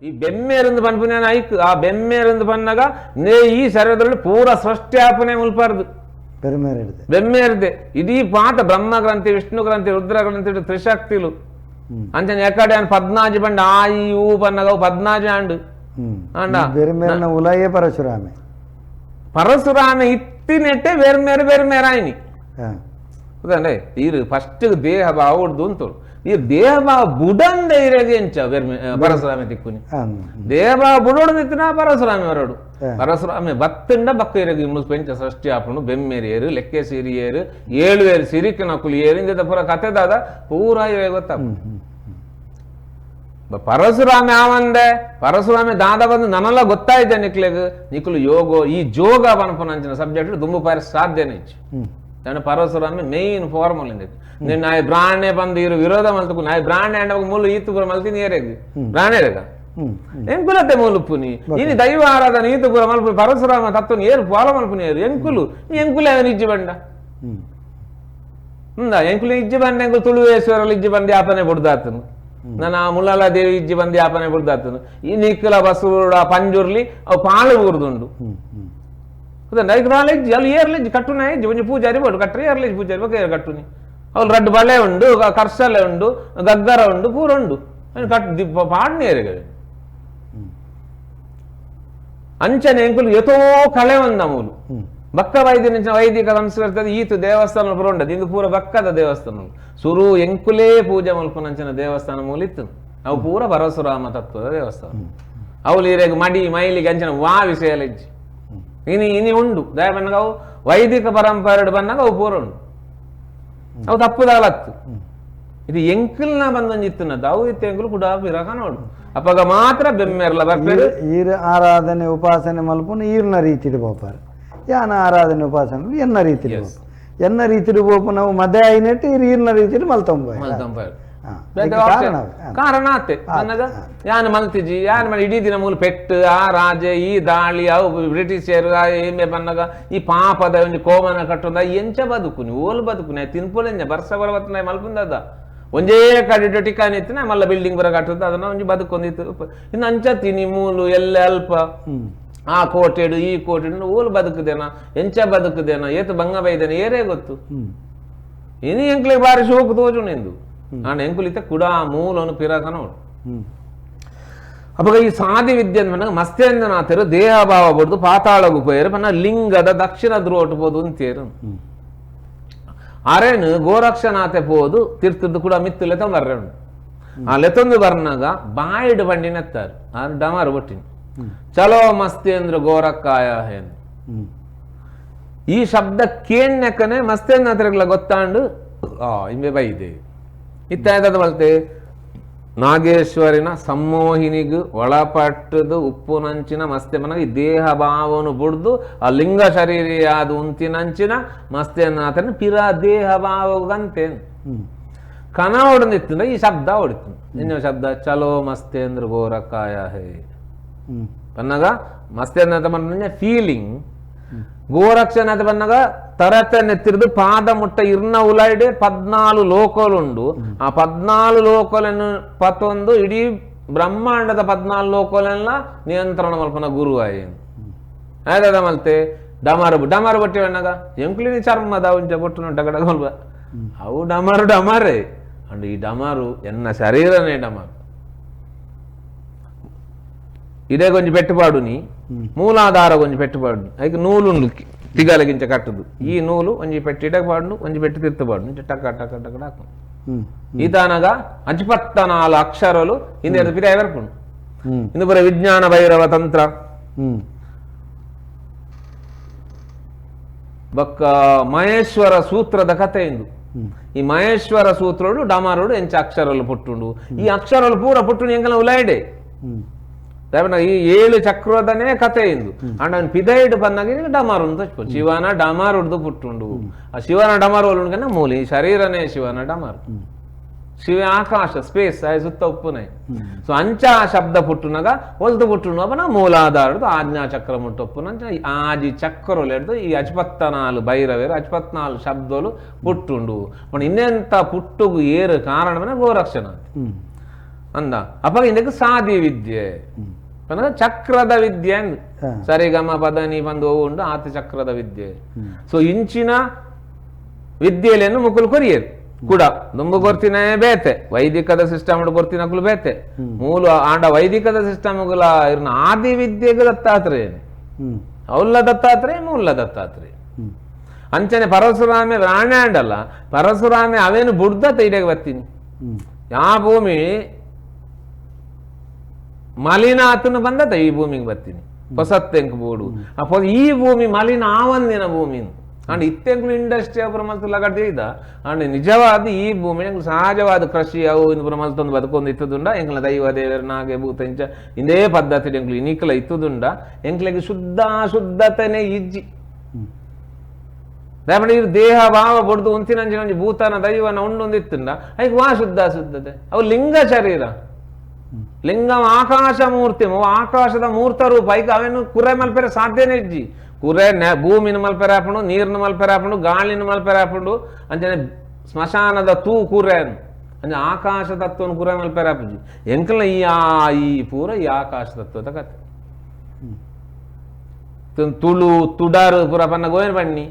ಈ ಬೆಮ್ಮೇರಂದು ಪನ್ಪುನ ಐಕ್ ಆ ಬೆಮ್ಮೇರಂದು ಪನ್ನಗ ನೇ ಈ ಶರೀರದಲ್ಲಿ ಪೂರ ಸೃಷ್ಟಿ ಮುಲ್ಪಾರ್ದು ಬೆಮ್ಮೇರ್ದೆ ಇಡೀ ಪಾತ ಬ್ರಹ್ಮ ಗ್ರಂಥಿ ವಿಷ್ಣು ಗ್ರಂಥಿ ರುದ್ರ ಗ್ರಂಥಿ ತ್ರಿಶಕ್ತಿಲು ಅಂಚನೆ ಎಕಡೆ ಪದ್ನಾಜಿ ಬಂಡ ಆ ಈ ಊ ಪನ್ನಗ ಪದ್ನಾಜಿ ಆಂಡು ಅಂಡ ಬೆರ್ಮೇರ್ನ ಉಲಾಯೇ ಪರಶುರಾಮೆ ಪರಶುರಾಮೆ ಇತ್ತಿನೆಟ್ಟೆ ಬೇರೆ ಬೇರೆ ಆಯ್ನಿ ಹೌದಾ ಈರು ಫಸ್ಟ್ ದೇಹ ಭಾವ ಉಡ್ದು ಅಂತೋಳು ಈ ದೇಹ ಭಾವ ಬುಡಂದ ಇರೇಗೆ ಎಂಚ ಬೇರೆ ಪರಶುರಾಮೆ ತಿಕ್ಕುನಿ ದೇಹ ಭಾವ ಬುಡೋಡು ನಿತ್ತಿನ ಪರಶುರಾಮೆ ಬರೋಡು ಪರಶುರಾಮೆ ಬತ್ತಂಡ ಬಕ್ಕ ಇರಗೆ ಮುಳು ಪೆಂಚ ಸೃಷ್ಟಿ ಆಪುಣು ಬೆಮ್ಮೇರಿ ಏರು ಲೆಕ್ಕೆ ಸಿರಿ ಏರು ಏಳು ಏರು ಸಿರಿಕ್ ನಕುಲು ಏರು ಇಂದ ಪೂರ ಕತೆ ದಾದ ಪೂರ ಇರೇ ಗೊತ್ತ ಪರಶುರಾಮೆ ಆವಂದೆ ಪರಶುರಾಮೆ ದಾದ ಬಂದು ನನ್ನೆಲ್ಲ ಗೊತ್ತಾಯ್ತೆ ನಿಕ್ಲೆಗ್ ನಿಕ್ಲು ಯೋಗೋ ಈ ಜೋಗ ಪನ್ಪುನಂಚಿನ ಸಬ್ಜೆಕ್ಟ್ ದುಂಬು ಪಾರ ಸಾಧ್ಯನೇ ಇచ్చు దాని పరశురామి మెయిన్ ఫార్ములా ఇందుకు నేను నా ಬ್ರಾಣೆ ಬಂದು ಇರು ವಿರೋಧ ಮಲ್ತಕು ನಾಯಿ ಬ್ರಾಣೆ ಅಂಡ ಮೂಲು ಈತು ಪೂರ ಮಲ್ತಿ ನೀರೇಗ್ ಬ್ರಾಣೆರೇಗ ಎಂಕುಲತೆ ಮೂಲುಪ್ಪುನಿ ಇನಿ ದೈವ ಆರಾಧನೆ ಈತು ಪೂರ ಮಲ್ಪು ಪರಶುರಾಮ ತತ್ವని ಏರು ಪಾಲ ಮಲ್ಪುನಿ ಏರು ಎಂಕುಲು ಎಂಕುಲೆ ಅವನ ಇಜ್ಜಿ ಬಂಡ ಎಂಕುಲು ಇಜ್ಜಿ ಬಂಡ ಎಂಕುಲು ತುಳುವೇಶ್ವರಲ್ಲಿ ಇಜ್ಜಿ ಬಂದು ಯಾಪನೆ ಬುಡ್ದಾತನು ನನ್ನ ಮುಳ್ಳಾಲ ದೇವಿ ಇಜ್ಜಿ ಬಂದು ಯಾಪನೆ ಬುಡ್ದಾತನು ಈ ನಿಕ್ಕಲ ಬಸವರುಡ ಪಂಜುರ್ಲಿ ಅವು ಪಾಳು ಊರ್ದುಂಡು ಐಕ್ ಅಲ್ಲಿ ಏರ್ಲಿಜ್ಜಿ ಕಟ್ಟುನ ಇಜ್ಜಿ ಒಂಜಿ ಪೂಜಾರಿ ಬೋಡು ಕಟ್ಟರೆ ಏರ್ಲಿಜ್ಜಿ ಪೂಜಾರಿ ಬೊಕ ಏರ್ ಕಟ್ಟುನಿ ಅವ್ರು ರಡ್ಡು ಬಳೆ ಉಂಡು ಕರ್ಸಲೆ ಉಂಡು ಗಗ್ಗರ ಉಂಡು ಪೂರ ಉಂಡು ಕಟ್ ಪಾಡ್ನಿ ಏರಿಗೆ ಅಂಚನೆ ಎಂಕುಲು ಎತೋ ಕಳೆ ಒಂದ ಮೂಲು ಬಕ್ಕ ವೈದ್ಯ ವೈದಿಕ ಸಂಸ್ಕೃತ ಈತು ದೇವಸ್ಥಾನ ಪೂರ ಉಂಡದು ಇಂದು ಪೂರ ಬಕ್ಕದ ದೇವಸ್ಥಾನ ಸುರು ಎಂಕುಲೇ ಪೂಜೆ ಮಲ್ಪುನಂಚಿನ ದೇವಸ್ಥಾನ ಮೂಲಿತ್ತು ಅವು ಪೂರ ಪರಶುರಾಮ ತತ್ವದ ದೇವಸ್ಥಾನ ಅವು ಈರೆಗ್ ಮಡಿ ಮೈಲಿಗೆ ಅಂಚಿನ ವಾ ವಿಷಯ ಇಜ್ಜಿ ಇನಿ ಇನಿ ಉಂಡು ದಯ ಬನ್ನಗ ಅವು ವೈದಿಕ ಪರಂಪರೆ ಬನ್ನಾಗ ಅವು ಪೂರ ಉಂಡು ಅವು ತಪ್ಪುದಾಲತ್ತು ಇದು ಎಂಕಲ್ನ ಬಂದೊಂಜಿತ್ತುನದ್ದು ಅವು ಇತ್ತು ಎಂಕುಲು ಕೂಡ ಪಿರಕ ನೋಡು ಅಪ್ಪಗ ಮಾತ್ರ ಬೆಮ್ಮೆರ್ಲ ಬರ್ಪೇರು ಈರ್ ಆರಾಧನೆ ಉಪಾಸನೆ ಮಲ್ಪುನ ಈರ್ನ ರೀತಿಡ್ ಪೋಪಾರು ಯಾನ ಆರಾಧನೆ ಉಪಾಸನೆ ಎನ್ನ ರೀತಿಡ್ ಎನ್ನ ರೀತಿಡ್ ಪೋಪು ನಾವು ಮದೆ ಆಯಿನೆಟ್ಟು ಈರ್ ಈರ್ನ ರೀತಿಡ್ ಮಲ್ತೊಂಬ ಕಾರಣ ಆತೆ ಅನ್ನಗ ಯಾನ್ ಮಲ್ತಿಜಿ ಯಾನ್ ಮಾಡಿ ಇಡೀ ದಿನ ಮೂಲ ಪೆಟ್ಟು ಆ ರಾಜೆ ಈ ದಾಳಿ ಅವು ಬ್ರಿಟಿಷರು ಆ ಏಮೆ ಬನ್ನಗ ಈ ಪಾಪದ ಒಂಜಿ ಕೋಮನ ಕಟ್ಟುಂದ ಎಂಚ ಬದುಕುನಿ ಓಲ್ ಬದುಕುನಿ ತಿನ್ಪುಲೆಂಜ ಬರ್ಸ ಬರವತ್ತನ ಮಲ್ಪುಂದದ ಒಂಜೇ ಕಡೆ ಟಿಕಾನ್ ಇತ್ತಿನ ಮಲ್ಲ ಬಿಲ್ಡಿಂಗ್ ಬರ ಕಟ್ಟುದ ಅದನ್ನ ಒಂಜಿ ಬದುಕೊಂದಿತ್ತು ಇನ್ನು ಅಂಚ ತಿನಿ ಮೂಲು ಎಲ್ಲ ಅಲ್ಪ ಆ ಕೋಟೆಡು ಈ ಕೋಟೆಡು ಓಲ್ ಬದುಕುದೇನ ಎಂಚ ಬದುಕುದೇನ ಏತು ಬಂಗ ಬೈದೇನ ಏರೇ ಗೊತ್ತು ಇನಿ ಎಂಕ್ಲೆ ಬಾರಿ ಶೋಕು ತೋಜು ನಿಂದು ನಾನು ಎಂಕುಲಿತ ಕುಡಾ ಮೂಲನು ಪಿರಕ ನೋಡು ಅವಾಗ ಈ ಸಾಧಿ ವಿದ್ಯೆ ಅಂದ ಮಸ್ತೇಂದ್ರನಾಥರು ದೇಹಭಾವ ಬಡ್ದು ಪಾತಾಳಗು ಪೋಯರು ಪನ್ನ ಲಿಂಗದ ದಕ್ಷಿಣ ಧ್ರುವಟು ಪೋದು ಅಂತೇರು ಅರೇನು ಗೋರಕ್ಷನಾಥೆ ಪೋದು ತೀರ್ಥದ್ದು ಕೂಡ ಮಿತ್ತು ಲೆತ್ತೊಂದು ಬರ್ರೇನು ಆ ಲೆತ್ತೊಂದು ಬರ್ನಾಗ ಬಾಯಿಡು ಬಂಡಿನೆತ್ತಾರೆ ಆ ಡಮಾರು ಬಟ್ಟಿನಿ ಚಲೋ ಮಸ್ತೇಂದ್ರ ಗೋರಕ್ಕಾಯ ಏನು ಈ ಶಬ್ದ ಕೇಣ್ಯಕನೆ ಮಸ್ತೇಂದ್ರನಾಥರಿಗೆಲ್ಲ ಗೊತ್ತಾಂಡು ಆ ಇಂಬೆ ಬೈದೆ ಇತ್ತಾಯ್ತದ ಬಲ್ತೆ ನಾಗೇಶ್ವರಿನ ಸಮ್ಮೋಹಿನಿಗು ಒಳಪಟ್ಟದು ಉಪ್ಪುನಂಚಿನ ಮಸ್ತೆ ಮನಗ ಈ ದೇಹ ಭಾವನು ಬುಡ್ದು ಆ ಲಿಂಗ ಶರೀರಿಯಾದ ಉಂತಿನಂಚಿನ ಮಸ್ತೆನಾಥನ ಪಿರ ದೇಹ ಭಾವಗಂತೆ ಕನ ಹೊಡೆದಿತ್ತು ಈ ಶಬ್ದ ಹೊಡಿತು ಇನ್ನು ಶಬ್ದ ಚಲೋ ಮಸ್ತೇಂದ್ರ ಗೋರಕಾಯ ಹೇ ಪನ್ನಗ ಮಸ್ತೇಂದ್ರ ಮನ್ನ ಫೀಲಿಂಗ್ ಗೋರಕ್ಷನಾಥ ಬನ್ನಗ ತರತನೆತ್ತಿರ್ದು ಪಾದ ಮುಟ್ಟ ಇರ್ನ ಉಲಾಯ್ಡೆ 14 ಲೋಕಲುಂಡು ಆ 14 ಲೋಕలను ಪತ್ತೊಂದು ಇಡೀ ಬ್ರಹ್ಮಾಂಡದ 14 ಲೋಕಲೆಲ್ಲ ನಿಯಂತ್ರಣ ಮಲ್ಪನ ಗುರು ಆಯೇನು ಆಯ್ತದ ಮಲ್ತೆ ಡಮಾರು ಡಮಾರು ಬಟ್ಟೆ ಬಣ್ಣಗ ಎಂಕುಲಿನಿ ಚರ್ಮದ ಉಂಚ ಬೊಟ್ಟು ಡಗಡ ಮಲ್ಪ ಅವು ಡಮಾರು ಡಮಾರೇ ಅಂಡ್ ಈ ಡಮಾರು ಎನ್ನ ಶರೀರನೇ ಡಮಾರು ಇದೇ ಕೊಂಚ ಪೆಟ್ಟುಪಾಡು ನೀ ಮೂಲಾಧಾರ ಕೊಂಚ ಪೆಟ್ಟುಪಾಡು ಐಕ್ ನೂಲು ತಿಗಲಗಿಂಚ ಕಟ್ಟುದು ಈ ನೂಲು ಒಂಜಿ ಪೆಟ್ಟು ಇಡಕ್ ಪಾಡು ಒಂಜಿ ಪೆಟ್ಟು ತಿರ್ತಪಾಡು ಟಕ ಟಕ ಟಕ ಹಾಕು ಈತಾನಗ ಅಜ್ಪತ್ತನಾಲು ಅಕ್ಷರಲು ಹಿಂದೆ ಪಿದಾಯ ಬರ್ಪುಂಡು ಇಂದು ಬರ ವಿಜ್ಞಾನ ಭೈರವ ತಂತ್ರ ಬಕ್ಕ ಮಹೇಶ್ವರ ಸೂತ್ರದ ಕಥೆ ಇಂದು ಈ ಮಹೇಶ್ವರ ಸೂತ್ರಡು ಡಮಾರುಡು ಎಂಚ ಅಕ್ಷರಲು ಪುಟ್ಟುಂಡು ಈ ಅಕ್ಷರಲು ಪೂರ ಪುಟ್ಟುಂಡು ಎಂಕಲ ಉಲಾಯ್ಡೆ ಈ 7 ಚಕ್ರದನೇ ಕಥೆ ಇಂದು ಅಂಡ್ ಅವನು ಪಿದೈಡ್ ಬಂದಾಗ ಡಮಾರು ಅಂತ ಶಿವನ ಡಮಾರುಡ್ದು ಪುಟ್ಟುಂಡು ಆ ಶಿವನ ಡಮಾರು ಒಳ್ಳುಂಡು ಮೂಲಿ ಶರೀರನೇ ಶಿವನ ಡಮಾರು ಶಿವ ಆಕಾಶ ಸ್ಪೇಸ್ ಆಯ್ ಸುತ್ತ ಉಪ್ಪುನೆ ಸೊ ಅಂಚ ಶಬ್ದ ಪುಟ್ಟುನಗ ಒಲ್ದು ಪುಟ್ಟುಂಡು ಅವನ ಮೂಲಾಧಾರದು ಆಜ್ಞಾ ಚಕ್ರ ಮುಟ್ಟೊಪ್ಪುನ ಆಜಿ ಚಕ್ರలు ಎಡ್ದು ಈ ಅಜ್ಪತ್ತನಾಲು ಭೈರವೇರು ಅಜ್ಪತ್ನಾಲು ಶಬ್ದలు ಪುಟ್ಟುಂಡು మన ಇನ್ನೆಂತ ಪುಟ್ಟುಗು ಏರು ಕಾರಣವನ್ನ ಗೋರಕ್ಷನಾಥ್ ಅಂದ ಅಪ್ಪ ಇಂದಕ್ಕೆ ಸಾದಿ ವಿದ್ಯೆ ಚಕ್ರದ ವಿದ್ಯೆ ಅಂದ್ ಸರಿಗಮ ಪದನಿ ಬಂದು ಉಂಡು ಆತ ಚಕ್ರದ ವಿದ್ಯೆ. ಸೊ ಇಂಚಿನ ವಿದ್ಯೆಯನ್ನು ಮುಕುಲ್ ಕೊರಿಯರು ಕೂಡ ದುಂಬು ಕೊರ್ತಿನೇ ಬೇತೆ ವೈದಿಕದ ಸಿಸ್ಟಮ್ ಕೊರ್ತಿನಕುಲು ಬೇತೆ ಮೂಲ ಆಂಡ ವೈದಿಕದ ಸಿಸ್ಟಮ್ಗಳ ಇರ್ನ ಆದಿ ವಿದ್ಯೆಗೆ ದತ್ತಾತ್ರೇಯ ಅವಲ್ಲ ದತ್ತಾತ್ರೇಯ ಮೂಲ ದತ್ತಾತ್ರೇಯ. ಅಂಚನೆ ಪರಶುರಾಮೆ ರಾಣಾಂಡಲ್ಲ ಪರಶುರಾಮೆ ಅವೇನು ಬುಡ್ದ ತೈಡೆಗೆ ಬರ್ತೀನಿ ಯಾ ಭೂಮಿ ಮಲಿನ ಆತನು ಬಂದತ ಈ ಭೂಮಿಗೆ ಬರ್ತೀನಿ ಹೊಸತ್ತೆಂಕ್ ಬೋಡು ಈ ಭೂಮಿ ಮಲಿನ ಆವಂದಿನ ಭೂಮಿ ಅಂಡ್ ಇತ್ತೆಂಕ್ಲು ಇಂಡಸ್ಟ್ರಿ ಅವರ ಮಲ್ತು ಲಗಡ್ದೆ ಇದ್ದ ಅಂಡ್ ನಿಜವಾದ ಈ ಭೂಮಿ ಎಂಕ್ಲು ಸಹಜವಾದ ಕೃಷಿ ಅವು ಇಂದು ಮಲ್ತೊಂದು ಬದುಕೊಂದು ಇತ್ತದುಂಡ ಎಂಕ್ಲ ದೈವ ದೇವರ ನಾಗೆ ಭೂತ ಇಂಚ ಇಂದೇ ಪದ್ಧತಿ ಎಂಕ್ಲು ಇನಿಕ್ಲ ಇತ್ತದುಂಡ ಎಂಕ್ಲಿಗೆ ಶುದ್ಧ ಶುದ್ಧತನೆ ಇಜ್ಜಿ ದಾಪಣ ದೇಹ ಭಾವ ಬೊಡ್ದು ಉಂತಿನಂಚಿನ ಒಂಜಿ ಭೂತನ ದೈವನ ಉಂಡೊಂದು ಇತ್ತುಂಡ ಐಕ್ ವಾ ಶುದ್ಧ ಶುದ್ಧತೆ ಅವು ಲಿಂಗ ಶರೀರ ಲಿಂಗ ಆಕಾಶ ಮೂರ್ತಿ ಆಕಾಶದ ಮೂರ್ತ ರೂಪ ಐಕ್ ಅವೇನು ಕುರೆ ಮಲ್ಪೆರೆ ಸಾಧ್ಯನೇ ಇಜ್ಜಿ ಕುರೆ ಭೂಮಿನ ಮಲ್ಪೆರೆ ಹಾಪುಂಡು ನೀರಿನ ಮಲ್ಪೆರೆ ಹಾಪುಂಡು ಗಾಳಿನ ಮಲ್ಪೆರೆ ಹಾಪುಂಡು ಅಂಚನೆ ಸ್ಮಶಾನದ ತೂ ಕುರೆ ಅಂಚೆ ಆಕಾಶ ತತ್ವನ ಕುರೆ ಮಲ್ಪೆರೆ ಹಾಪುಜಿ ಎಂಕಲ್ನ ಈ ಈ ಪೂರ ಈ ಆಕಾಶ ತತ್ವದ ಕತೆ ತುಳು ತುಡಾರು ಪೂರ ಪನ್ನ ಗೋಯನ್ ಬಣ್ಣಿ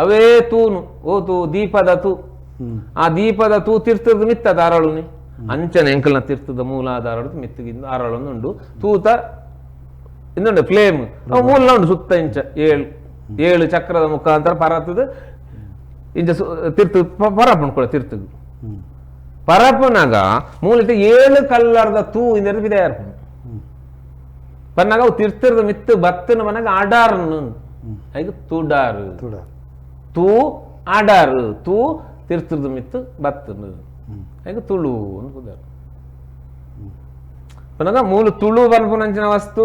ಅವೇ ತೂನು ಓ ತೂ ದೀಪದ ತೂ ಆ ದೀಪದ ತೂ ತಿರ್ತದ ಮಿತ್ತದ ಅರಳುನಿ ಅಂಚನೆ ಎಂಕಲ್ನ ತಿರ್ತದ ಮೂಲಾಧಾರ ಮಿತ್ತಗಿಂದ ಅರಳೊಂದು ಉಂಡು ತೂತ ಇನ್ನೊಂದು ಫ್ಲೇಮ್ ಅವು ಮೂಲ ಉಂಡು ಸುತ್ತ ಇಂಚ ಏಳು ಏಳು ಚಕ್ರದ ಮುಖಾಂತರ ಪರತದ ಇಂಚ ತಿರ್ತು ಪರಪುಂಡು ಕೂಡ ತಿರ್ತುಗು ಪರಪುನಾಗ ಮೂಲತೆ ಏಳು ಕಲ್ಲರ್ದ ತೂ ಇಂದ ಬಿದಾಯರ್ಪುಂಡು ಪನ್ನಾಗ ಅವು ತಿರ್ತಿರದ ಮಿತ್ತು ಬತ್ತನ ಪನ್ನಾಗ ಅಡಾರ್ನು ಐದು ತುಡಾರು ತೂ ಅಡಾರು ತೂ ತಿರ್ತದ ಮಿತ್ತು ಬತ್ತನು ಐದು ತುಳು ಅಂತ ಪನ್ನಾಗ ಮೂಲ ತುಳು ಪನ್ಪುನಂಚಿನ ವಸ್ತು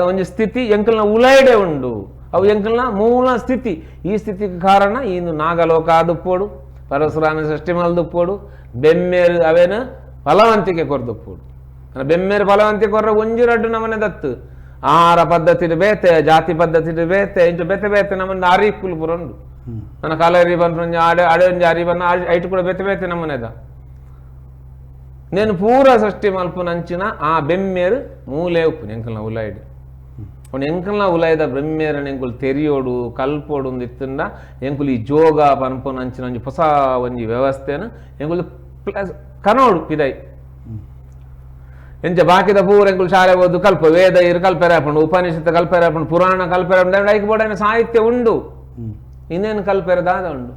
ಒಂಜಿ ಸ್ಥಿತಿ ಎಂಕಲ್ನ ಉಲೈಡೆ ಉಂಡು ಅವು ಎಂಕಲ್ನ ಮೂಲ ಸ್ಥಿತಿ. ಈ ಸ್ಥಿತಿಗೆ ಕಾರಣ ಇಂದು ನಾಗಲೋಕ ಆದುಪ್ಪೋಡು ಪರಶುರಾಮ ಸೃಷ್ಟಿ ಮಲ್ದುಪ್ಪೋಡು ಬೆಮ್ಮೇರು ಅವೇನು ಫಲವಂತಿಕೆ ಕೊರ್ದುಪ್ಪೋಡು ಬೆಮ್ಮೇರು ಫಲವಂತಿಕೆ ಕೊರ್ರ ಒಂಜಿ ರಡ್ಡು ನಮನೆ ದತ್ತು ಆಹಾರ ಪದ್ಧತಿ ಬೇತೆ ಜಾತಿ ಪದ್ಧತಿ ಬೇತೆ ಇಂಚ ಬೇತೆ ಬೇತೆ ನಮ್ಮನ್ನ ಅರಿಕುಲು ಪೂರ ಉಂಡು ನನ್ನ ಕಲರಿ ಬಂದು ಆಡೆ ಅಡೆ ಒಂಜಿ ಅರಿ ಬನ್ನ ಐಟು ಕೂಡ ಬೇತೆ ಬೇತೆ ನಮ್ಮನೆದ నేను ಪೂರ ಸೃಷ್ಟಿ ಮಲ್ಪುನಂಚಿನ ಆ ಬೆಮ್ಮೇರು ಮೂಲೆ ಉಪ್ಪು ಎಂಕಲ್ನ ಉಲಾಯ್ಡು ಅವ್ನು ಎಂಕಲ್ನ ಉಲಾಯ್ದ ಬೆಮ್ಮೇರನ ಎಂಕುಲು ತೆರಿಯೋಡು ಕಲ್ಪೋಡು ಒಂದು ಇತ್ತಂಡ ಎಂಕುಲು ಈ ಜೋಗ ಪನ್ಪುನಂಚಿನ ಒಂಜಿ ಹೊಸ ಒಂಜಿ ವ್ಯವಸ್ಥೆನ ಎಂಕುಲು ಪ್ಲಸ್ ಕನೋಡು ಪಿದೈ ಎಂಚ ಬಾಕಿದ ಪೂರ ಎಂಕುಲು ಶಾಲೆ ಓದು ಕಲ್ಪ ವೇದ ಇರು ಕಲ್ಪೆರೆ ಹಾಪುಂಡು ಉಪನಿಷತ್ ಕಲ್ಪೆರೆ ಹಾಪುಂಡು ಪುರಾಣ ಕಲ್ಪೆರೆ ಹಾಪುಂಡು ಐಕ್ ಬೋಡೈನ ಸಾಹಿತ್ಯ ಉಂಡು ಇನ್ನೇನು ಕಲ್ಪೆರೆ ದಾದ ಉಂಡು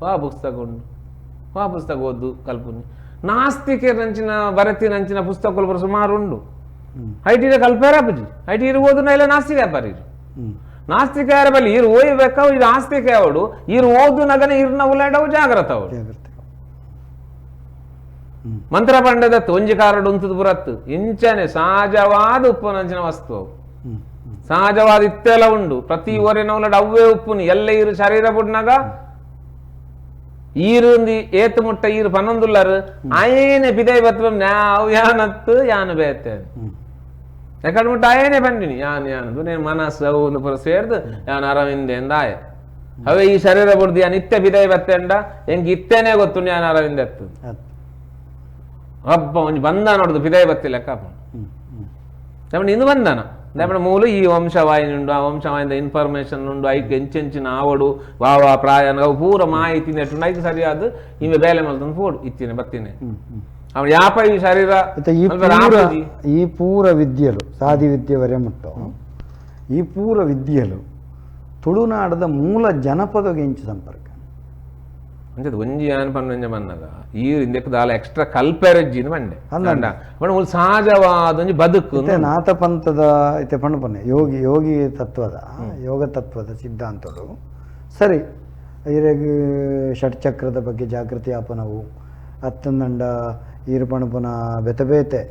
ವಾ ಪುಸ್ತಕ ಉಂಡು ವಾ ಪುಸ್ತಕ ಓದು ಕಲ್ಪುನಿ ನಾಸ್ತಿಕರಂಚಿನ ಬರತಿನಂಚಿನ ಪುಸ್ತಕಗಳು ಬರೋ ಸುಮಾರು ಉಂಡು ಐಟಿರ ಕಲ್ಪೇರ ಪುಜಿ IT ಇರು ಓದುನ ಇಲ್ಲ ನಾಸ್ತಿಕ ವ್ಯಾಪಾರಿ ನಾಸ್ತಿಕ ಯಾರ ಬಲ್ಲಿ ಇರು ಓಯ್ಬೇಕಾವು ಇದು ಆಸ್ತಿಕ ಅವಡು ಇರು ಓದು ನಗನ ಇರ್ನ ಉಲಾಡವು ಜಾಗ್ರತ ಅವಡು ಮಂತ್ರ ಪಂಡದ ಒಂಜಿ ಕಾರಡು ಉಂತದ ಪುರತ್ತು ಇಂಚನೆ ಸಹಜವಾದ ಉಪ್ಪುನಂಚಿನ ವಸ್ತು ಅವು ಸಹಜವಾದ ಇತ್ತೆಲ್ಲ ಉಂಡು ಪ್ರತಿ ಓರಿನ ಉಲಾಡ ಅವ್ವೇ ಉಪ್ಪುನಿ ಎಲ್ಲ ಇರು ಶರೀರ ಬುಡ್ನಾಗ ಈರುಂದಿ ಏತು ಮುಟ್ಟ ಈರು ಪನ್ನೊಂದುಲ್ಲಾರು ಆಯೇನೆ ಪಿದೈ ಬತ್ವ ನಾವು ಯಾನತ್ತು ಯಾನು ಬೇತೆ ಯಾಕಂದ್ರೆ ಮುಟ್ಟ ಆಯೇನೆ ಬಂದಿನಿ ಯಾನ್ ಯಾನು ನೇನು ಮನಸ್ಸು ಅವು ಒಂದು ಪುರ ಸೇರ್ದು ಯಾನ್ ಅರವಿಂದೆ ಎಂದಾಯ ಅವೇ ಈ ಶರೀರ ಬುಡ್ದು ಯಾನ್ ಇತ್ತೆ ಪಿದೈ ಬತ್ತೆಂಡ ಎಂಕ್ ಇತ್ತೇನೆ ಗೊತ್ತು ಯಾನ್ ಅರವಿಂದ ಎತ್ತು ಹಬ್ಬ ಒಂಜಿ ಬಂದ ನೋಡುದು ಪಿದೈ ಬತ್ತಿಲ್ಲ ಕಾಪ ಇಂದು ಬಂದಾನ ದಾಪಣ ಮೂಲ ಈ ವಂಶವಾಹಿನಿ ಉಂಡು ಆ ವಂಶವಾಹಿನಿದ ಇನ್ಫಾರ್ಮೇಶನ್ ಉಂಡು ಐಕ್ ಎಂಚೆಂಚಿನ ಆವಡು ವಾವ ಪ್ರಾಯನ ಅವು ಪೂರ ಮಾಹಿತಿ ನೆಟ್ಟು ಐಕ್ ಸರಿಯಾದ ಇವೆ ಬೇಲೆ ಮಲ್ತಂದು ಪೋಡು ಇತ್ತಿನ ಬತ್ತಿನ ಅವನು ಯಾಪ ಈ ಶರೀರ ಈ ಪೂರ ವಿದ್ಯೆಲು ಸಾದಿ ವಿದ್ಯೆ ವರೆ ಮುಟ್ಟು ಈ ಪೂರ ವಿದ್ಯೆಲು ತುಳುನಾಡದ ಮೂಲ ಜನಪದಗೆ ಇಂಚು ಸಂಪರ್ಕ ಅಂಚದ ಒಂಜಿ ಯಾನ್ ಪನ್ನೊಂಜ ಮನ್ನಗ ಈ ಇಂದಕ್ಕೆ ದಾಲ ಎಕ್ಸ್ಟ್ರಾ ಕಲ್ಪೆರಜ್ಜಿನ ಮಂಡೆ ಅಂಡ ಮೂಲ ಸಹಜವಾದ ಒಂಜಿ ಬದುಕು ನಾಥಪಂಥದ ಇತ್ತೆ ಪಣ್ಣು ಪನ್ನೆ ಯೋಗಿ ಯೋಗಿ ತತ್ವದ ಯೋಗ ತತ್ವದ ಸಿದ್ಧಾಂತಗಳು ಸರಿ ಇರೆಗ್ ಷಟ್ಚಕ್ರದ ಬಗ್ಗೆ ಜಾಗೃತಿ ಆಪನವು ಅತ್ತಂದಂಡ ಈರು ಪಣಪುನ ಬೆತೆ ಬೇತೆ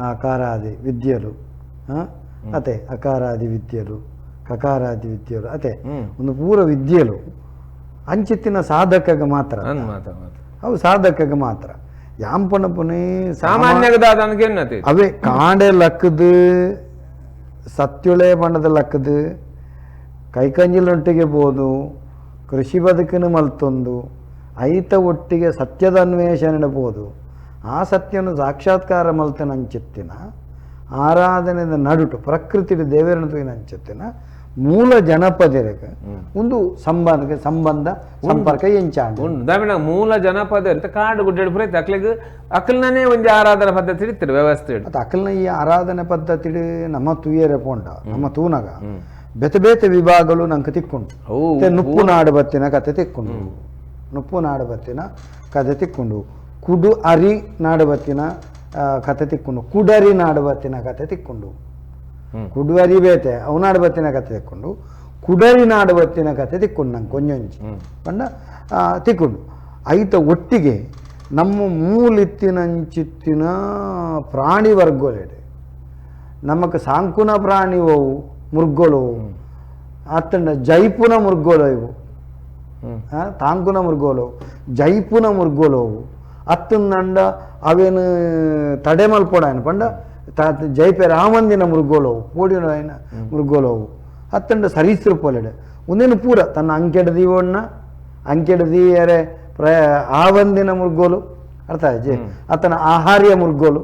ಅಕಾರಾದಿ ವಿದ್ಯೆಲು ಅತೆ ಅಕಾರಾದಿ ವಿದ್ಯೆಲು ಕಕಾರಾದಿ ವಿದ್ಯೆಲು ಅತೆ ಒಂದು ಪೂರ ವಿದ್ಯೆಲು ಅಂಚಿತ್ತಿನ ಸಾಧಕಗೆ ಮಾತ್ರ ಅವು ಸಾಧಕಗೆ ಮಾತ್ರ ಯಾಂಪಣಪುನೇ ಸಾಮಾನ್ಯ ಅವೇ ಕಾಂಡೆ ಲಕ್ಕದು ಸತ್ಯುಳೆ ಬಣ್ಣದ ಲಕ್ಕದು ಕೈಕಂಜಿಲೊಟ್ಟಿಗೆ ಬೋದು ಕೃಷಿ ಬದುಕಿನ ಮಲ್ತೊಂದು ಐತ ಒಟ್ಟಿಗೆ ಸತ್ಯದ ಅನ್ವೇಷಣೆ ಬೋದು ಆ ಸತ್ಯನು ಸಾಕ್ಷಾತ್ಕಾರ ಮಲ್ತನಂಚಿತ್ತಿನ ಆರಾಧನೆದ ನಡುಟು ಪ್ರಕೃತಿ ದೇವರನ್ನು ತೂಯಿನಂಚಿತ್ತಿನ ಮೂಲ ಜನಪದರಿಗೆ ಒಂದು ಸಂಬಂಧ ಸಂಬಂಧ ಸಂಪರ್ಕ ಎಂಚಾಂಡ ಉಂಡು. ಮೂಲ ಜನಪದ ಅಂತ ಕಾಡು ಗುಡ್ಡೆ ಪೂರ ಅಕ್ಲಿಗೆ ಅಕ್ಲನೇ ಒಂದು ಆರಾಧನಾ ಪದ್ಧತಿ ಇತ್ತು ವ್ಯವಸ್ಥೆ. ಅದು ಅಕ್ಲನ ಈ ಆರಾಧನೆ ಪದ್ಧತಿ ನಮ್ಮ ತೂಯರೆ ಪೋಂಡ ನಮ್ಮ ತೂನಗ ಬೇತೆ ಬೇತೆ ವಿಭಾಗಗಳು ನಂಗೆ ತಿಕ್ಕೊಂಡು ನುಪ್ಪು ನಾಡು ಬತ್ತಿನ ಕತೆ ತಿಕ್ಕೊಂಡು, ನುಪ್ಪು ನಾಡು ಬತ್ತಿನ ಕತೆ ತಿಕ್ಕೊಂಡು, ಕುಡು ಅರಿ ನಾಡು ಬತ್ತಿನ ಕತೆ ತಿಕ್ಕೊಂಡು, ಕುಡರಿ ನಾಡು ಬತ್ತಿನ ಕತೆ ತಿಕ್ಕೊಂಡು, ಕುಡು ಅರಿ ಬೇತೆ ಅವು ನಾಡು ಬತ್ತಿನ ಕತೆ ತಿಕ್ಕೊಂಡು, ಕುಡರಿ ನಾಡು ಬತ್ತಿನ ಕತೆ ತಿಕ್ಕೊಂಡು ನಂಗೆ ಕೊಂಜೊಂಜಿ ಪಂಡ ತಿಕ್ಕೊಂಡು ಐತ ಒಟ್ಟಿಗೆ ನಮ್ಮ ಮೂಲಿತ್ತಿನಂಚಿತ್ತಿನ ಪ್ರಾಣಿ ವರ್ಗೊಲೆಡೆ ನಮಕ್ ಸಾಂಕುನ ಪ್ರಾಣಿ ಓವು ಮುರ್ಗೋಲು ಅತ್ತಂಡ ಜೈಪುನ ಮುರ್ಗೋಲು ಇವು ತಾಂಕುನ ಮುರ್ಗೋಲು ಜೈಪುನ ಮುರ್ಗೋಲು ಅತ್ತಂದಂಡ ಅವೇನು ತಡೆ ಮಲ್ಪೋಡಾಯನ ಪಂಡ ಜೈಪೆ ರಾಮಂದಿನ ಮುರ್ಗೋಲವು ಪೋಡಿನ ಮುರ್ಗೋಲವು ಅತ್ತಂಡ ಸರೀಸರು ಪೋಲೆಡೆ ಒಂದೇನು ಪೂರ ತನ್ನ ಅಂಕೆಡ ದೀವಣ್ಣ ಅಂಕೆಡ ದೀಯರೆ ಪ್ರ ಆವಂದಿನ ಮುರ್ಗೋಲು ಅರ್ಥ ಆಯ್ತು ಆತನ ಆಹಾರ್ಯ ಮುರ್ಗೋಲು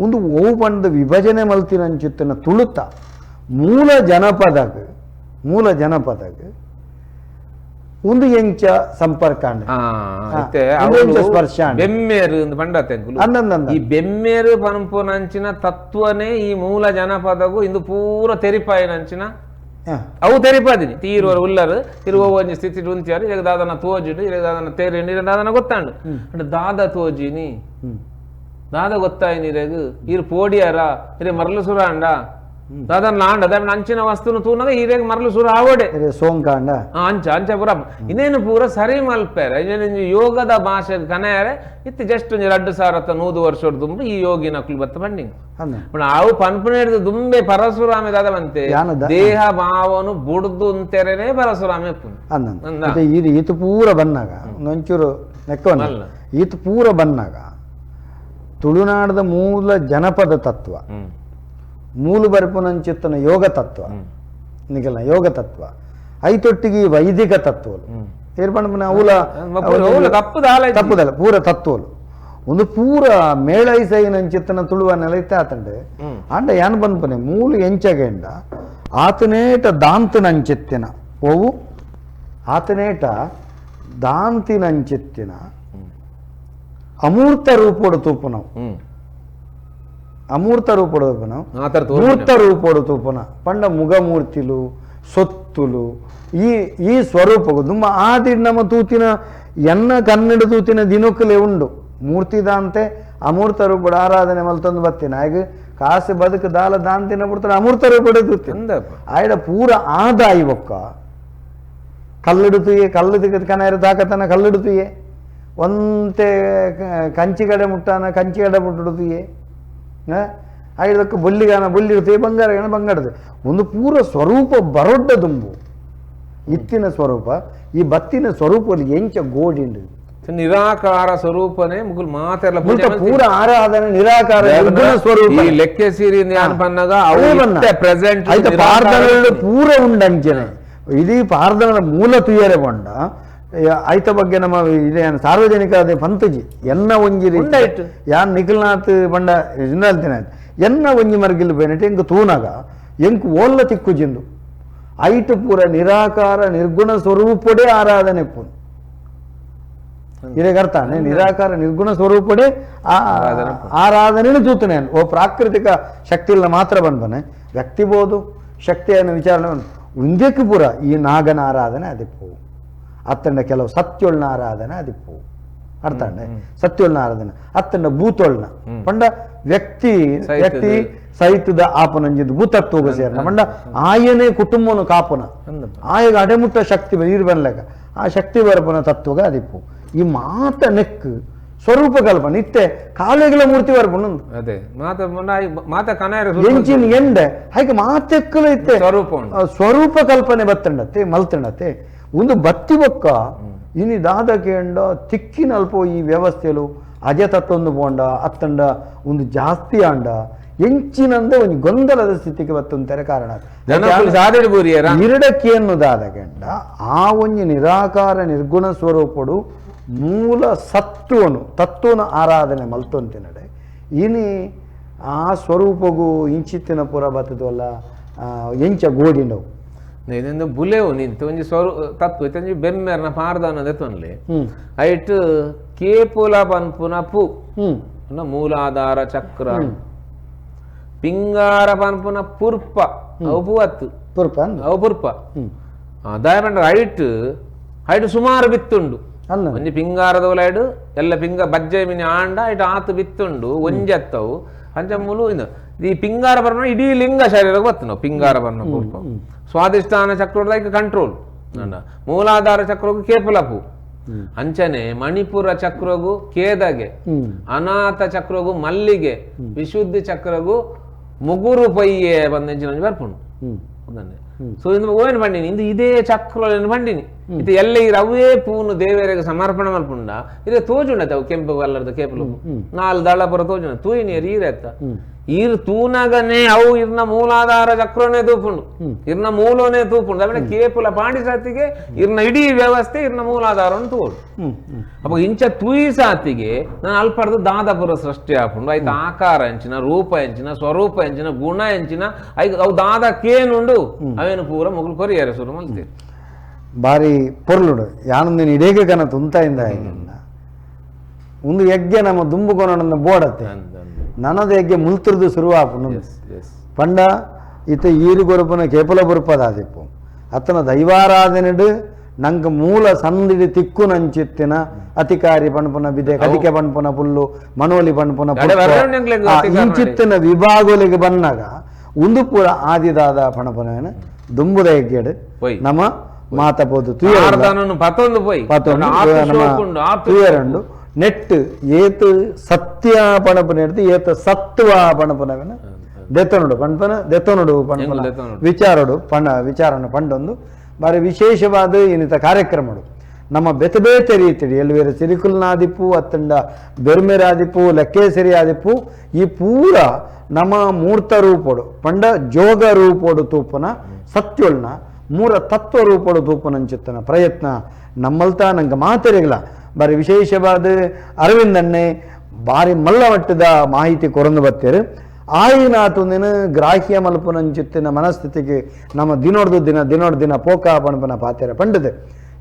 ಒಂದು ಓವು ಪಂಡದ ವಿಭಜನೆ ಮಲ್ತಿನಂಚಿತ್ತನ ತುಳುತ ಮೂಲ ಜನಪದಕ್ಕೆ ಮೂಲ ಜನಪದಕ್ಕೆ ಒಂದು ಎಂಚ ಸಂಪರ್ಕ ಸ್ಪರ್ಶ ಬೆಮ್ಮೇರು ಈ ಬೆಮ್ಮೇರು ಪಂಪುನಂಚಿನ ತತ್ವನೇ ಈ ಮೂಲ ಜನಪದಗೂ ಇಂದು ಪೂರ ತೆರಿಪಾಯಿನಂಚಿನ ಅವು ತೆರಿಪಾದಿನಿ ತೀರುವರು ಉಲ್ಲರು ತಿರುವ ಒಂಜಿ ಸ್ಥಿತಿ ಉಂತಿಯಾರು ಇರಗ ದಾದನ ತೋಜಿಡು ಇರಗ ದಾದನ ತೇರಿಂಡು ಇರಗ ದಾದನ ಗೊತ್ತಾಂಡು ಅಂದ್ರೆ ದಾದ ತೋಜಿನಿ ದಾದ ಗೊತ್ತಾಯಿನಿ ಇರಗು ಇರು ಪೋಡಿಯಾರ ಇರೆ ಮರಳು ಸುರ ಅಂಡ ದಾದನ ಲಾಂಡ ಅದ ಅಂಚಿನ ವಸ್ತುನು ತೂನಗ ಈರೇಗ ಮರಳು ಸುರ ಆವಡೆ ಸೋಂಕಾಂಡ ಅಂಚ ಅಂಚ ಪೂರ ಇನ್ನೇನು ಪೂರ ಸರಿ ಮಲ್ಪೇರೆ ಇನ್ನೇನು ಯೋಗದ ಭಾಷೆ ಕನೆಯಾರೆ ಇತ್ತು ಜಸ್ಟ್ ಒಂಜಿ 2,100 ವರ್ಷ ದುಂಬು ಈ ಯೋಗಿನ ಅಕ್ಲು ಬತ್ತ ಬಂಡಿ ಅವು ಪನ್ಪುನೇರ್ದು ದುಂಬೆ ಪರಶುರಾಮೆ ದಾದ ಬಂತೆ ದೇಹ ಭಾವನು ಬುಡ್ದು ಅಂತೆರೇನೆ ಪರಶುರಾಮೆ ಇದು ಈತು ಪೂರ ಬನ್ನಾಗ ಒಂಚೂರು ನೆಕ್ಕವನ್ನ ಈತು ಪೂರ ಬನ್ನಾಗ ತುಳುನಾಡದ ಮೂಲ ಜನಪದ ತತ್ವ ಮೂಲ ಬರಪುನಂಚಿತ್ತನ ಯೋಗ ತತ್ವ ನಿಗಲ ಯೋಗ ತತ್ವ ಐತೊಟ್ಟಿಗೆ ವೈದಿಕ ತತ್ವలు ಏರ್ಪಂಡ ಅವಲ ತಪ್ಪುದಲ್ಲ ಪೂರ ತತ್ವలు ಒಂದು ಪೂರ ಮೇಳೈಸೈನಂಚಿತ್ತನ ತುಳುವ ನೆಲೈತೆ ಆತಂಡೆ ಅಂಡ ಏನ್ ಬಂದ್ಪನೆ ಮೂಲ ಎಂಚಗೆಂಡ ಆತನೇಟ ದಾಂತನಂಚಿತ್ತಿನ ಓವು ಆತನೇಟ ದಾಂತಿನಂಚಿತ್ತಿನ ಅಮೂರ್ತ ರೂಪೋಡು ತೂಪುನವು ಅಮೂರ್ತ ರೂಪೋಡು ತೂಪುನವು ಮೂರ್ತ ರೂಪೋಡು ತೂಪುನ ಪಂಡ ಮುಗಮೂರ್ತಿಲು ಸೊತ್ತುಲು ಈ ಈ ಸ್ವರೂಪకు ದುಮ್ಮ ಆದಿ ನಮ್ಮ ತೂತಿನ ಎನ್ನ ಕನ್ನಡ ತೂತಿನ ದಿನಕ್ಕಲೇ ಉಂಡು ಮೂರ್ತಿದಾಂತೆ ಅಮೂರ್ತ ರೂಪದ ಆರಾಧನೆ ಮಲ್ತೊಂದು ಬತ್ತಿನ ಹಾಗೆ ಕಾಸು ಬದುಕು ದಾಲ ದಾಂತಿನ ಬಿಡ್ತಾರೆ ಅಮೂರ್ತ ರೂಪದ ತೂತಿನ ಆಯ್ಡ ಪೂರ ಆದಾಯ ಒಕ್ಕ ಕಲ್ಲಿಡುತ್ತೀಯೇ ಕಲ್ಲು ತಿಕ್ಕ ಕನಾಯರ ತಾಕತನ ಕಲ್ಲಿಡುತ್ತೀಯೇ ಒಂತೆ ಕಂಚಿಗಡೆ ಮುಟ್ಟಾನ ಕಂಚಿಗಡೆ ಮುಟ್ಟಿಡುತ್ತೀಯೇ ಆಯ್ದಕ್ಕೆ ಬೊಲ್ಲಿಗಾನ ಬೊಲ್ಲಿಡುತ್ತೆ ಬಂಗಾರಗಾನ ಬಂಗಾರದು ಒಂದು ಪೂರ ಸ್ವರೂಪ ಬರೊಡ್ಡ ದುಂಬು ಇತ್ತಿನ ಸ್ವರೂಪ ಈ ಬತ್ತಿನ ಸ್ವರೂಪದಲ್ಲಿ ಎಂಚ ಗೋಡಿಂಡು ನಿರಾಕಾರ ಸ್ವರೂಪನೇ ಮುಗುಲ್ ಮಾತೆಲ್ಲ ಪೂರ ಆರಾಧನೆ ನಿರಾಕಾರ ಸ್ವರೂಪ ಈ ಲೆಕ್ಕೆ ಸೀರಿ ಪನ್ನಾಗ ಪ್ರೆಸೆಂಟ್ ಪೂರ ಉಂಡಂಚನೆ ಇದೀ ಪಾರ್ದನದ ಮೂಲ ತುಯರೆ ಬಂಡ ಐತ ಬಗ್ಗೆ ನಮ್ಮ ಇದೇ ಸಾರ್ವಜನಿಕ ಅದೇ ಪಂತಜಿ ಎನ್ನ ಒಂಜಿ ಯಾನ್ ನಿಖಿಲ್ನಾಥ್ ಬಂಡ ಎನ್ನ ಒಂಜಿ ಮರ್ಗಿಲ್ ಬೇನೆಟ್ ಎಂಕ್ ತೂನಾಗ ಎಂಕ್ ಓಲ್ಲ ತಿಕ್ಕುಜಿಂದು ಐಟು ಪೂರ ನಿರಾಕಾರ ನಿರ್ಗುಣ ಸ್ವರೂಪಡೆ ಆರಾಧನೆ ಪೂನ್ ಇದಕ್ಕೆ ಅರ್ಥ ನಿರಾಕಾರ ನಿರ್ಗುಣ ಸ್ವರೂಪಡೆ ಆರಾಧನೆ ತೂತನೆ ಓ ಪ್ರಾಕೃತಿಕ ಶಕ್ತಿ ಇಲ್ಲ ಮಾತ್ರ ಬಂದ್ಬನೆ ವ್ಯಕ್ತಿಬೋದು ಶಕ್ತಿಯನ್ನು ವಿಚಾರಣೆ ಒಂದಕ್ಕೆ ಪೂರ ಈ ನಾಗನ ಆರಾಧನೆ ಅದಿಪ್ಪು ಅತ್ತಂಡ ಕೆಲವು ಸತ್ಯೊಳ್ನ ಆರಾಧನೆ ಅದಿಪ್ಪು ಅರ್ಥ ಸತ್ಯೊಳ್ನ ಆರಾಧನೆ ಅತ್ತಂಡ ಭೂತೊಳ್ನ ಪಂಡ ವ್ಯಕ್ತಿ ವ್ಯಕ್ತಿ ಸಹಿತದ ಆಪನಂಜಿದ್ ಭೂತತ್ವ ಸೇರ್ನ ಪಂಡ ಆಯನೇ ಕುಟುಂಬನು ಕಾಪುನ ಆಯಗ ಅಡೆಮುಟ್ಟ ಶಕ್ತಿ ನೀರು ಬನ್ಲೆಕ ಆ ಶಕ್ತಿ ಬರಪುನ ತತ್ವಗ ಅದಿಪ್ಪು ಈ ಮಾತ ನೆಕ್ ಸ್ವರೂಪ ಕಲ್ಪನೆ ಇತ್ತೆ ಕಾಲೆಗಳ ಮೂರ್ತಿ ಬರ್ಪುನ ಅದೇ ಮಾತ ಮಾತ ಕನಾಯರ ಎಂಚಿನ ಎಂಡೆ ಹಾಗೆ ಮಾತೆಕ್ಕಲ ಇತ್ತೆ ಸ್ವರೂಪ ಸ್ವರೂಪ ಕಲ್ಪನೆ ಬತ್ತಂಡತ್ತೆ ಮಲ್ತಂಡತ್ತೆ ಒಂದು ಬತ್ತಿ ಬೊಕ್ಕ ಇನಿ ದಾದಕೇಂಡ ತಿಕ್ಕಿನಲ್ಪ ಈ ವ್ಯವಸ್ಥೆಲು ಅಜತತ್ವೊಂದು ಪೋಂಡ ಅತ್ತಂಡ ಒಂದು ಜಾಸ್ತಿ ಆಂಡ ಎಂಚಿನಂದ ಒಂದು ಗೊಂದಲದ ಸ್ಥಿತಿಗೆ ಬತ್ತಂತಾರೆ ಕಾರಣ ಇರಡಕ್ಕೇನು ದಾದಕೆಂಡ ಆ ಒಂಜಿ ನಿರಾಕಾರ ನಿರ್ಗುಣ ಸ್ವರೂಪಡು ಮೂಲ ಸತ್ವನು ತತ್ವನ ಆರಾಧನೆ ಮಲ್ತೊಂತಿನಡೆ ಇನಿ ಆ ಸ್ವರೂಪಗೂ ಇಂಚಿತ್ತಿನ ಪೂರ ಬತ್ತದಲ್ಲ ಎಂಚ ಗೋಡಿಂಡವು ಇದೊಂದು ಬುಲೆವು ನಿಂತು ಒಂಜಿ ಸ್ವರೂ ತತ್ವ ಇತ್ತೊಂಜಿ ಬೆಮ್ಮೆರ್ನ ಪಾರ್ದಾನ ದೆತ್ತೊನ್ಲೆ ಐಟ್ ಕೇಪುಲ ಪನ್ಪುನ ಪೂ ಮೂಲಾಧಾರ ಚಕ್ರ ಪಿಂಗಾರ ಪನ್ಪುನ ಪುರ್ಪ ಅವು ಪೂವತ್ತು ಪುರ್ಪ ಅವು ಪುರ್ಪ ದಾಯ ಐಟ್ ಐಟ್ ಸುಮಾರು ಬಿತ್ತುಂಡು ಒಂಜಿ ಪಿಂಗಾರದ ಐಡು ಎಲ್ಲ ಪಿಂಗ ಬಜ್ಜೆ ಮಿನಿ ಆಂಡ ಐಟ್ ಆತು ಬಿತ್ತುಂಡು ಒಂಜತ್ತವು ಅಂಚ ಮುಲು ಇಂದು ಈ ಪಿಂಗಾರ ಬರ್ಣ ಇಡೀ ಲಿಂಗ ಶರೀರಕ್ಕೆ ಬತ್ತು ನಾವು ಪಿಂಗಾರ ಬರ್ಣ ಪುರ್ಪ ಸ್ವಾದಿಷ್ಠಾನ ಚಕ್ರದ ಕಂಟ್ರೋಲ್ ಮೂಲಾಧಾರ ಚಕ್ರಗೂ ಕೇಪುಲಪು ಅಂಚನೆ ಮಣಿಪುರ ಚಕ್ರಗೂ ಕೇದಗೆ ಅನಾಥ ಚಕ್ರಗೂ ಮಲ್ಲಿಗೆ ವಿಶುದ್ಧಿ ಚಕ್ರಗೂ ಮುಗುರು ಪೊಯ್ಯೆ ಬಂದಂಚಿನ ಬರ್ಪುಂಡು ಸೊ ಇಂದು ಓನ್ ಬಂಡಿನಿ ಇಂದು ಇದೇ ಚಕ್ರ ಬಂಡಿನಿ ಇದು ಎಲ್ಲ ಈ ರವೇ ಪೂನು ದೇವರಿಗೆ ಸಮರ್ಪಣೆ ಮಲ್ಪುಂಡ ಇದೇ ತೋಜುಂಡತೆ ಅವು ಕೆಂಪು ಕಲರ್ದ ಕೇಪಲು ನಾಲ್ ದಳ ಪುರ ತೋಜುಂಡ ತೂಯಿನಿ ಈರೆತ್ತ ಈರ್ ತೂನಗನೆ ಅವು ಇರ್ನ ಮೂಲಾಧಾರ ಚಕ್ರನೇ ತೂಪುಂಡು ಇರ್ನ ಮೂಲೋನೇ ತೂಪುಂಡು ಆಮೇಲೆ ಕೇಪುಲ ಪಾಂಡಿ ಸಾತಿಗೆ ಇರ್ನ ಇಡೀ ವ್ಯವಸ್ಥೆ ಇರ್ನ ಮೂಲಾಧಾರವನ್ನು ತೋಡು. ಅಪ್ಪ ಇಂಚ ತೂಯಿ ಸಾತಿಗೆ ನಾನು ಅಲ್ಪಡ್ದು ದಾದಾಪುರ ಸೃಷ್ಟಿ ಆಪುಂಡು ಆಯ್ತು ಆಕಾರ ಎಂಚಿನ ರೂಪ ಎಂಚಿನ ಸ್ವರೂಪ ಎಂಚಿನ ಗುಣ ಎಂಚಿನ ಐಕ್ ಅವು ದಾದ ಕೇನುಂಡು ಅವೇನು ಪೂರ ಮುಗುಲು ಕೊರಿಯರೆ ಶುರು ಮಲ್ತೀರಿ ಬಾರಿ ಪೊರ್ಲುಡು ಯಾನೊಂದಿನ ಇಡೀಗ ಕನ ತುಂತಾಯಿಂದ ಒಂದು ಯಜ್ಞ ನಮ್ಮ ದುಂಬುಕೊನೊಂದು ಬೋಡತ್ತೆ ನನದ ಯಜ್ಞ ಮುಲ್ತಿರ್ದು ಶುರುವಾಪುಂಡು ಪಂಡ ಇತ ಈರು ಗೊರಪುನ ಕೇಪಲ ಬುರುಪದಾದಿಪ್ಪು ಅತನ ದೈವಾರಾಧನೆಡು ನಂಗೆ ಮೂಲ ಸಂದಿಡಿ ತಿಕ್ಕು ನಂಚಿತ್ತಿನ ಅತಿಕಾರಿ ಪಣ್ಪುನ ಬಿದೆ ಕದಿಕೆ ಪಣ್ಪುನ ಪುಲ್ಲು ಮನೋಲಿ ಪಣ್ಪುನ ಇಂಚಿತ್ತಿನ ವಿಭಾಗೋಲಿಗೆ ಬನ್ನಾಗ ಒಂದು ಪೂರ ಆದಿದಾದ ಪಣಪುನ ದುಂಬುದ ಯಜ್ಞಡು ನಮ್ಮ ಮಾತ ಪೋದು ತುಯರಂಡು ನೆಟ್ ಏತ್ ಸತ್ಯ ಪಣಪುನ ಹಿಡ್ದು ಏತ್ ಸತ್ವ ಪಣಪುನವನ ದೆತ್ತನುಡು ಪಣಪನ ದೆತ್ತನುಡು ಪಣಪನ ವಿಚಾರಡು ಪಣ ವಿಚಾರಣ ಪಂಡೊಂದು ಬಾರಿ ವಿಶೇಷವಾದ ಏನಿತ ಕಾರ್ಯಕ್ರಮಡು ನಮ್ಮ ಬೇತೆ ಬೇತೆ ರೀತಿಡಿ ಎಲ್ವೇರ ಸಿರಿಕುಲ್ನಾದಿಪ್ಪು ಅತ್ತಂಡ ಬೆರ್ಮೆರಾದಿಪ್ಪು ಲೆಕ್ಕೇಸರಿ ಆದಿಪ್ಪು ಈ ಪೂರ ನಮ್ಮ ಮೂರ್ತ ರೂಪೋಡು ಪಂಡ ಜೋಗ ರೂಪೋಡು ತೂಪುನ ಸತ್ಯೊಳ್ನ ಮೂರ ತತ್ವ ರೂಪೋಡು ತೂಪುನಂಚಿತ್ತನ ಪ್ರಯತ್ನ ನಮ್ಮಲ್ತ ನಂಗೆ ಮಾತೆರೆಗಲ ಬಾರಿ ವಿಶೇಷವಾದ ಅರವಿಂದನ್ನೇ ಬಾರಿ ಮಲ್ಲ ಮಟ್ಟದ ಮಾಹಿತಿ ಕೊರಂದು ಬತ್ತೇರು ಆಯಿನಾತುಂದಿನ ಗ್ರಾಹ್ಯ ಮಲ್ಪುನಂಚಿತ್ತಿನ ಮನಸ್ಥಿತಿಗೆ ನಮ್ಮ ದಿನೋಡ್ದು ದಿನ ದಿನೋಡ್ ದಿನ ಪೋಕ ಪಣಪನ ಪಾತೆರ ಪಂಡದು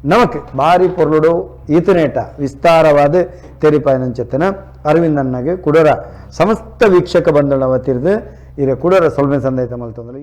ನಮಕ್ ಬಾರಿ ಪೊರ್ಲುಡು ಈತನೇಟ ವಿಸ್ತಾರವಾದ ತೆರಿಪಾಯನಂಚಿತ್ತನ ಅರವಿಂದಣ್ಣಗೆ ಕುಡರ ಸಮಸ್ತ ವೀಕ್ಷಕ ಬಂಧುಗಳ ವತಿರ್ದು ಇರ ಕುಡರ ಸೊಲ್ಮೆ ಸಂದೈತ ಮಲ್ತೊಂದಲು.